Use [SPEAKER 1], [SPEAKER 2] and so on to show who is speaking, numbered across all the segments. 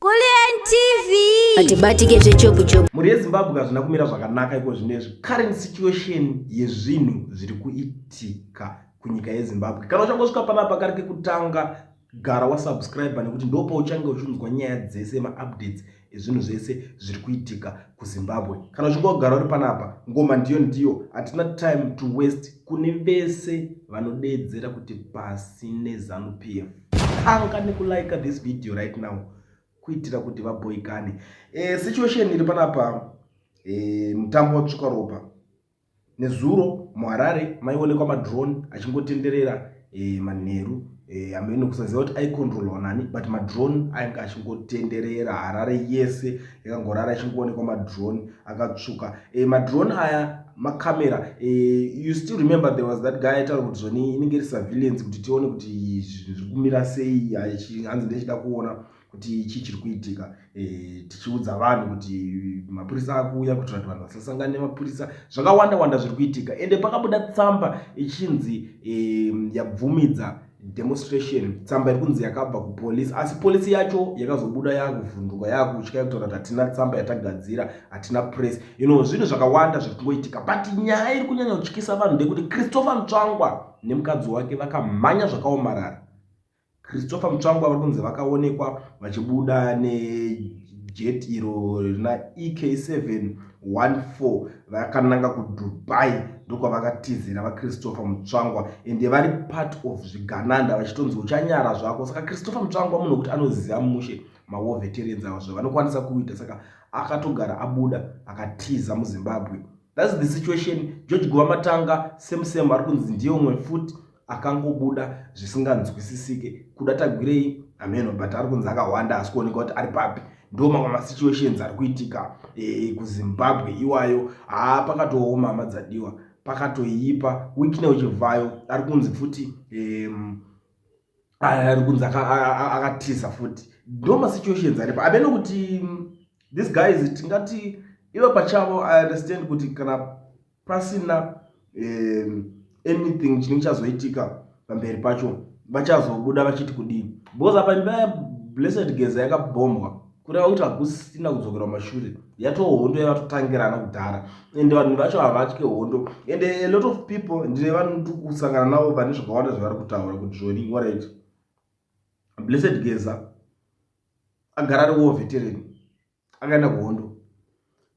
[SPEAKER 1] Kulliant TV.
[SPEAKER 2] Atibatike zvechopu chopu.
[SPEAKER 3] Mhuri yeZimbabwe hazvina kumira zvakanaka iko zvinezvi. Current situation yezvinhu zviri kuitika kunyika yeZimbabwe. Kana uchangosvika panapa kari kekutanga gara wasubscribe nekuti ndopauchange uchinzwa nyaya dzese maupdates ezvinhu zvese zviri kuitika kuZimbabwe. Kana uchinge wagara uri panapa ngoma ndiyo ndiyo, hatina time to waste kune vese vanodeedzera kuti pasi neZanu PF. Tanga nekulike this video right now kuitira kuti vabhoikane. Situation iri panapa, mutambo watsvuka ropa. Nezuro muHarare maionekwa madrone achingotenderera manheru, hameno kusaziva kuti aicontrolwa nani, but madrone ainge achingotenderera Harare yese, yakangorara ichingoonekwa madrone akatsvuka. Madrone aya makamera. You still remember there was that guy aitaura kuti zvoni inenge iri surveillance kuti tione kuti zvinhu zviri kumira sei, hanzi ndechida kuona kuti chii chiri kuitika, tichiudza vanhu kuti mapurisa akuuya kuitira kuti vanhu vasasangane nemapurisa. Zvakawanda wanda zviri kuitika. Ende pakabuda tsamba ichinzi yabvumidza demonstration, tsamba iri kunzi yakabva kupolisi, asi polisi yacho yakazobuda yakuvhunduka, yakutya, kutaura kuti hatina tsamba yatagadzira, hatina press. Zvinhu zvakawanda zviri kungoitika, but nyaya iri kunyanya kutyisa vanhu ndekuti Christopher Mutsvangwa nemukadzi wake vakamhanya zvakaomarara. Christopher Mutsvangwa vari kunzi vakaonekwa vachibuda nejet iro rina EK714 vakananga kuDubai, ndokwavakatizira vaChristopher Mutsvangwa, ende vari part of zvigananda vachitonzi uchanyara zvako. Saka Christopher Mutsvangwa munhu wekuti anoziva mushe mawar veterans avo zvavanokwanisa kuita, saka akatogara abuda akatiza muZimbabwe. That's the situation. George Guvamatanga same same, ari kunzi ndiye umwe futi akangobuda zvisinganzwisisike. Kuda Tagwirei ameno, but ari kunzi akawanda asi kuonekwa kuti ari papi. Ndo mamwe masituations ari kuitika kuZimbabwe iwayo. Haa, pakatooma, hama dzadiwa, pakatoipa. Wicknell Chivayo ari kunzi futi ari kunzi akatiza futi. Ndo masituations aripo. Ameno kuti these guys tingati ivo pachavo, I understand kuti kana pasina anything chinenge chazoitika pamberi pacho, vachazobuda vachiti kudini, because apa imba yaBlessed Geza yakabhombwa, kureva kuti hakusina kudzokerwa mashure, yatoo hondo yavatotangirana kudhara, ende vanhu vacho havatye hondo. And a lot of people ndine vanhu kusangana navo vane zvakawanda zvavari kutaura kuti zvoni, alright, Blessed Geza agara ari war veteran, akaenda kuhondo,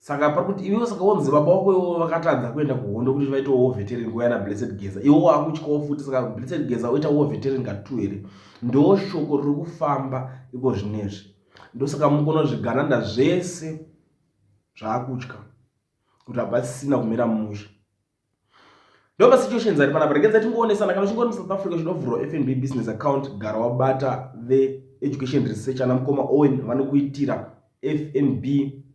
[SPEAKER 3] saka pari kuti iwewe, saka wonzi baba wako iwo vakatadza kuenda kuhondo kuti vaite war veteran nguva yana Blessed Geza, iwo wakutyawo futi, saka Blessed Geza oita war veteran katu here? Ndo shoko riri kufamba iko zvinezvi. Ndosaka mukuona zvigananda zvese zvaakutya kuti hapasisina kumira mushe. Ndo masituations ari panapa. Regedza tingoonesana. Kana uchinge uri muSouth Africa uchidovhurwa FNB business account, gara wabata veEducation Research, ana mukoma Owen, vanokuitira FNB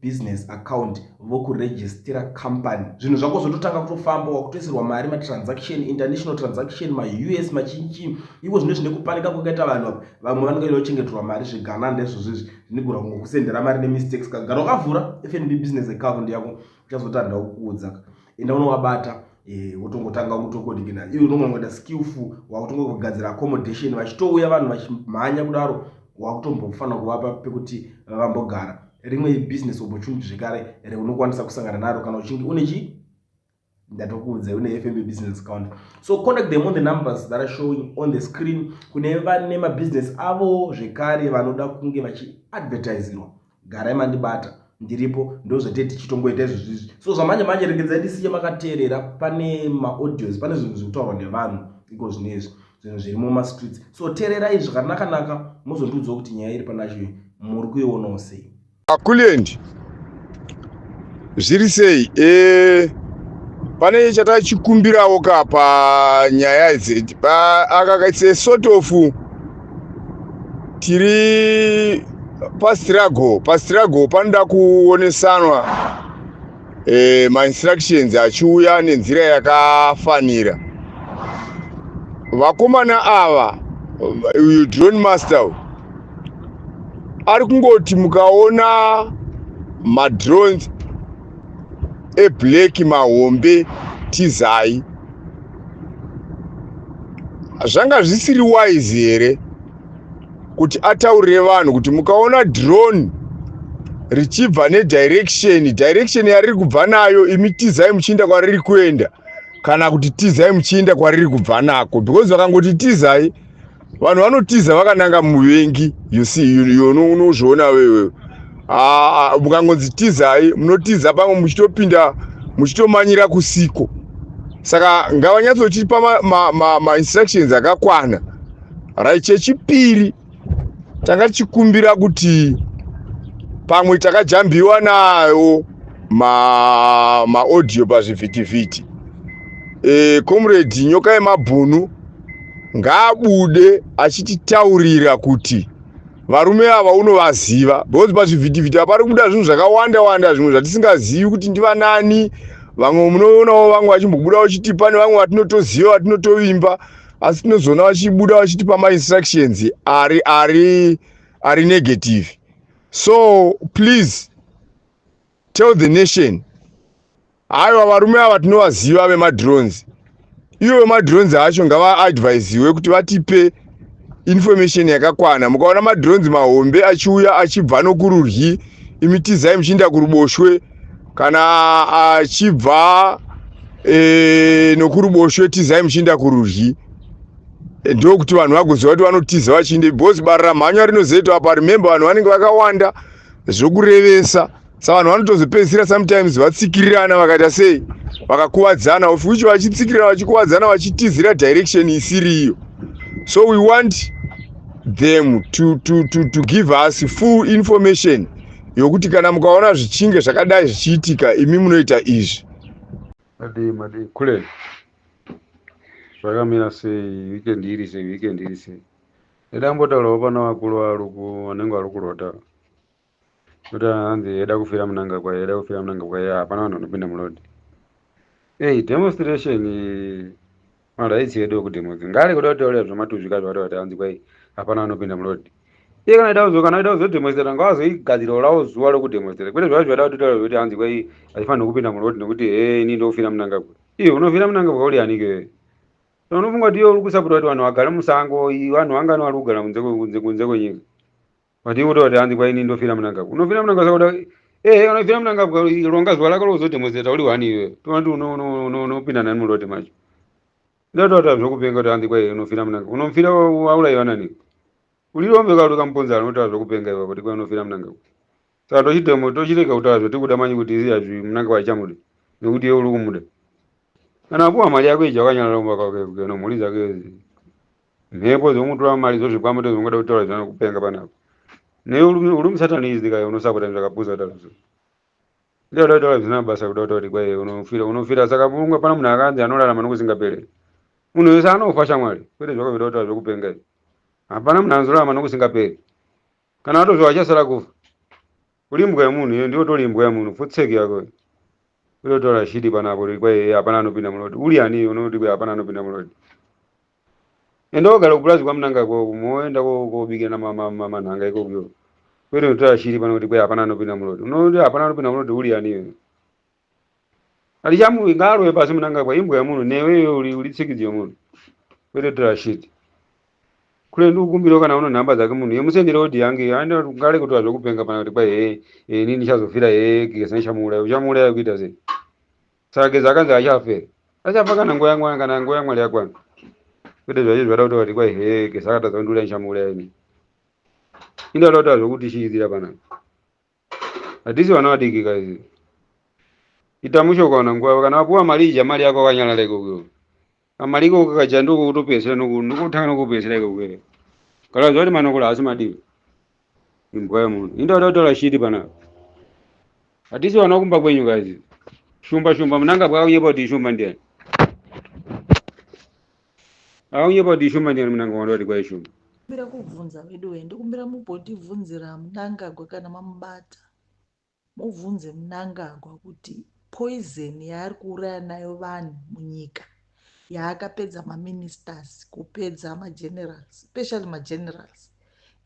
[SPEAKER 3] business account, vokurejistira company, zvinhu zvako zvototanga kutofamba, wakutoisirwa mari, matransaction, international transaction, maUS machinchi. Iko zvino zvine kupanika kwakaita vanhu apa, vamwe vanenge vachengeterwa mari zvigananda izvozvo izvi zvinogona kungokusendera mari nemistakes. Kagara wakavhura FNB business account yako, uchazoti handida kukuudza. Enda unovabata, wotongotanga kutokodikina iwe unongongoita skillful, wakutongogadzira accommodation, vachitouya vanhu vachimhanya kudaro, wakutombofanira kuvapa pekuti vambogara. Rimwe business opportunity zvekare reunokwanisa kusangana naro kana uchinge une chi, ndatokuudza, une FNB business account. So contact them on the numbers that are showing on the screen. Kune vane mabusiness avo zvekare vanoda kunge vachiadvertisirwa, garai mandibata, ndiripo. Ndo zvatee tichitongoita izvozvo izvi. So zvamanje manje regedzai ndisiye makateerera. Pane maaudios, pane zvinhu zviri kutaurwa nevanhu iko zvinezvi, zvinhu zviri mumastreets, so teererai zvakanaka-naka, mozondiudzawo kuti nyaya iri panacho muri kuionawo sei.
[SPEAKER 4] Kulliant, zviri sei? Pane chatachikumbirawo ka panyaya idzi aka, it's a sort of tiri pastruggle. Pastruggle panoda kuonesanwa, mainstructions achiuya nenzira yakafanira. Vakomana ava, uyu drone master ari kungoti mukaona madrones eblack mahombe, tizai. Zvanga zvisiri wise here? Kuti ataurire vanhu kuti mukaona drone richibva nedirection, direction yariri kubva nayo, imi tizai muchiinda kwariri kuenda, kana kuti tizai muchiinda kwariri kubva nako, because vakangoti tizai, vanhu vanotiza vakananga muvengi. You see, unozviona wewe, mukangonzi tizai, munotiza pamwe muchitopinda muchitomanyira kusiko. Saka ngavanyatsochipa mainstructions ma, ma akakwana, right? Chechipiri, tanga tichikumbira kuti pamwe takajambiwa nayo maaudio ma pazvivhitivhiti. Comrade Nyoka Yemabhunu ngaabude achititaurira kuti varume ava unovaziva, because pazvivhitivhiti apari kubuda zvinhu zvakawanda wanda, zvimwe zvatisingazivi kuti ndivanani. Vamwe munoonawo vamwe vachimbobuda vachitipa, nevamwe vatinotoziva, vatinotovimba, asi tinozoona vachibuda vachitipa mainstructions ari negative. So please tell the nation, haiwa, varume ava tinovaziva vemadrones. Ivo vemadrones acho ngavaadvisiwe kuti vatipe information yakakwana. Mukaona madrones mahombe achiuya achibva nokurudyi, imi tizai muchiinda kuruboshwe, kana achibva nokuruboshwe, tizai muchiinda kurudyi. Ndokuti vanhu vagoziva kuti vanotiza vachiinde, because barara mhanywa rinozoitwa apa. Remember, vanhu vanenge vakawanda zvokurevesa, sa vanhu vanotozopedzisira sometimes vatsikirirana, vakaita sei, vakakuvadzana, of which vachitsikirira, vachikuvadzana, vachitizira direction isiri iyo. So we want them to give us full information yokuti kana mukaona zvichinge zvakadai zvichiitika, imi munoita izvi.
[SPEAKER 1] Madii, madii kule? Zvakamira sei? Weekend iri sei? Weekend iri sei? Ndida kumbotaurawo pana vakuru varuku vanenge vari kurota kuti hanzi yeda kufira Mnangagwa, yeda kufira Mnangagwa. Ya, hapana vanhu vanopinda muroad. Ei, demonstration, marights edu ekudemonstrate ngari kuda kutaurira zvematuzvi kazvo kuti hanzi kwai hapana vanopinda muroad. Iye kana ida kuzodemonstrata, ngavazoigadzirawo ravo zuva rekudemonstrata, kwete zvava zvada kutotaura zvekuti hanzi kwai hachifaniri kupinda muroad nekuti he, ini ndofira Mnangagwa. Iye unofira Mnangagwa uri anike? Unofunga kuti iwe uri kusapota kuti vanhu vagare musango? Vanhu vangani vari kugara kunze kwenyika? But iwe kuti hanzi kwai ini ndofira Mnangagwa, unofira Mnangagwa. Saka kuda ehe, unofira Mnangagwa, ronga zuva rako rokuzodemonstrata uri one. Iwe toona kuti unopinda nani muroad macho? Ndatoata zvokupenga kuti hanzi kwai unofira Mnangagwa. Unofira waurayiwa nani? Urirombe kauri kamuponzano, unotaura zvokupenga iwe kuti kwai unofira Mnangagwa. Saka tochidemo, tochirega kutaura zvotiri kuda manje kuti izi hazvi Mnangagwa achamuda nekuti iwe uri kumuda. Kana apuwa mari yako ija, wakanyarara kumba kwake nomhuri dzake. Mhepo dzomutora mari dzozvikwama, tozongoda kutaura zvanokupenga panapa. Newe uri musatanist kai, unosapota zvakapusa kudaro. So ndoda kutaura zvisina basa, kuda kutaura kuti kwai unofira, unofira. Saka unga pana munhu akanzi anorarama nokusingaperi? Munhu wese anofa, shamwari, kwete zvako zvida kutaura zvokupenga izvi. Hapana munhu anozorarama nokusingaperi. Kana watozva wachasara kufa, uri imbwa yemunhu. Iyo ndiwo tori imbwa yemunhu, futseki yako. Kutotaura shit panapo kuti kwai hapana anopinda muroad. Uri ani unoti kwai hapana anopinda muroad? Enda wogara kupurazi kwaMnangagwa, moenda kobikira manhanga ikoko, kwete kutora shit pano kuti kwai hapana anopinda muroad. Unoti hapana anopinda muroad, uri ani iwe? Hatichamu ngaarove pasi Mnangagwa, imbwa yemunhu. Newe iwe uri tsikidzi yemunhu, kwete kutora shit kule. Ndikukumbirawo, kana uno nhamba dzake munhu yemusendere audio yange, ngare kutora zvokupenga pana kuti kwai he, ini ndichazofira he, Geza ndichamuuraya. Uchamuuraya kuita sei? Saka Geza akanzi achafera, achafa kana nguva yaMwari, kana nguva yaMwari yakwana, kwete zvacho zvada kutaura kuti kwai he, Geza akatadza kundiuraya, ndichamuuraya ini. Indoda kutaura zvokuti chiitira panapa, hatisi vana vadiki kazi. Ita musho, ukaona nguva kana wapuwa mari, ija mari yako wakanyarara ikoko. Kamari ikoko kakaja, ndokutopedzisira, ndokutanga nokupedzisira ikoko. Kana zva kuti manokura haasi madivi, imbwa yemunhu. Indoda kutaura shit panapa, hatisi vana kumba kwenyu kazi. Shumba, shumba, Mnangagwa akunyepa kuti ishumba ndiani? Akunyepa kuti ishumba ndiani? Mnangagwa wanda kuti kwai shumba.
[SPEAKER 5] Kumbira kubvunza vedu wee, ndikumbira mumbotibvunzira Mnangagwa kana mamubata. Mubvunze Mnangagwa kuti poison yaari kuuraya nayo vanhu munyika, yaakapedza maministers, kupedza magenerals, especially magenerals.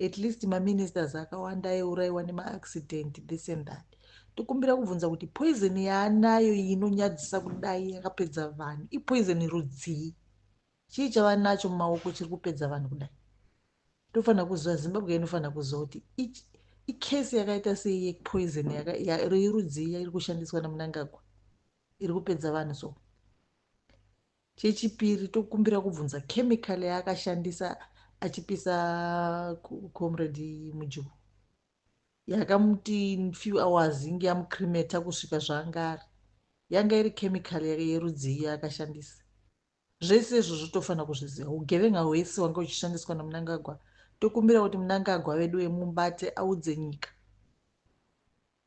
[SPEAKER 5] At least maministers akawanda aiurayiwa nemaaccident, this and that. Tokumbira kubvunza kuti poison yaanayo iyi inonyadzisa kudai, yakapedza vanhu, ipoison rudzii? Chii chavanacho mumaoko chiri kupedza vanhu kudai? Tofanira kuziva, Zimbabwe inofanira kuziva kuti icase yakaita sei yepoison yerudzii iri kushandiswa naMnangagwa iri kupedza vanhu. So chechipiri, tokumbira kubvunza chemical yaakashandisa achipisa Comrade Mujuru, yakamuti few hours inge yamucremata kusvika zvaanga ari, yanga iri chemical yerudzii yaakashandisa? Zvese izvozvo tofanira kuzviziva. Ugevenga hwese wanga uchishandiswa naMnangagwa, tokumbira kuti Mnangagwa vedu vemubate audze nyika,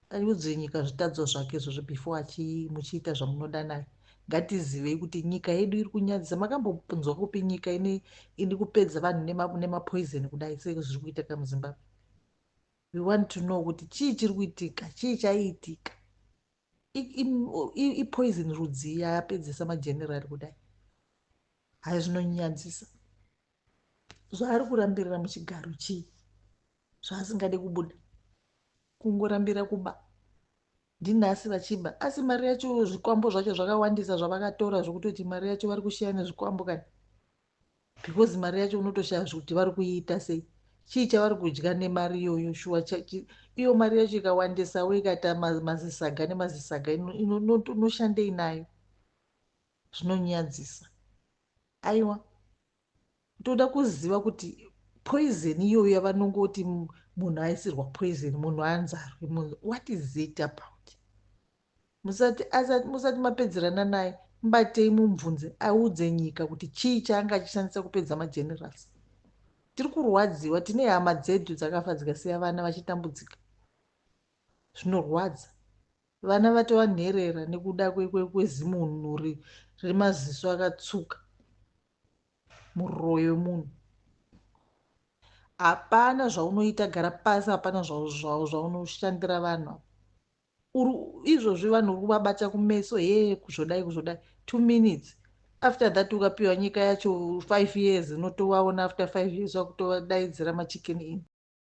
[SPEAKER 5] audze nyika zvitadzo zvake izvozvo before muchiita zvamunoda naye. Ngatizivei kuti nyika yedu iri kunyadzisa. Makambonzwa kupi nyika ine kupedza vanhu nemapoison kudai sezviri kuitika muZimbabwe? We want to know kuti chii chiri kuitika, chii chaiitika, ipoison rudzii yapedzesa magenerali kudai? Hai, zvinonyadzisa. Zvaari kurambirira muchigaro chii, zvaasingade kubuda? Kungorambira kuba. Ndinhasi vachiba, asi mari yacho, zvikwambo zvacho zvakawandisa zvavakatora, zvokutoti mari yacho vari kushiya nezvikwambo kani, because mari yacho unotoshaya kuti vari kuiita sei. Chii chavari kudya nemari iyoyo? Shuwa, iyo mari yacho ikawandisawo, ikaita mazisaga nemazisaga, inoshandei nayo? Zvinonyadzisa. Aiwa, toda kuziva kuti poison iyoyo yavanongoti munhu aisirwa poison, munhu anzarwe munhu, what is it about? Musati mapedzerana naye, mubatei, mumubvunze, audze nyika kuti chii chaanga achishandisa kupedza magenerals. Tiri kurwadziwa, tine hama dzedu dzakafa dzikasiya vana vachitambudzika. Zvinorwadza, vana vatova nherera nekuda kwezimunhu remaziso akatsuka, muroyi wemunhu. Hapana zvaunoita, gara pasi. Hapana zvaunoshandira vanhu izvozvi. Vanhu uri kuvabata kumeso, he, kuzvodai, kuzvodai, 2 minutes after that ukapiwa nyika yacho 5 years, unotovaona after 5 years wakutovadaidzira maChicken Inn.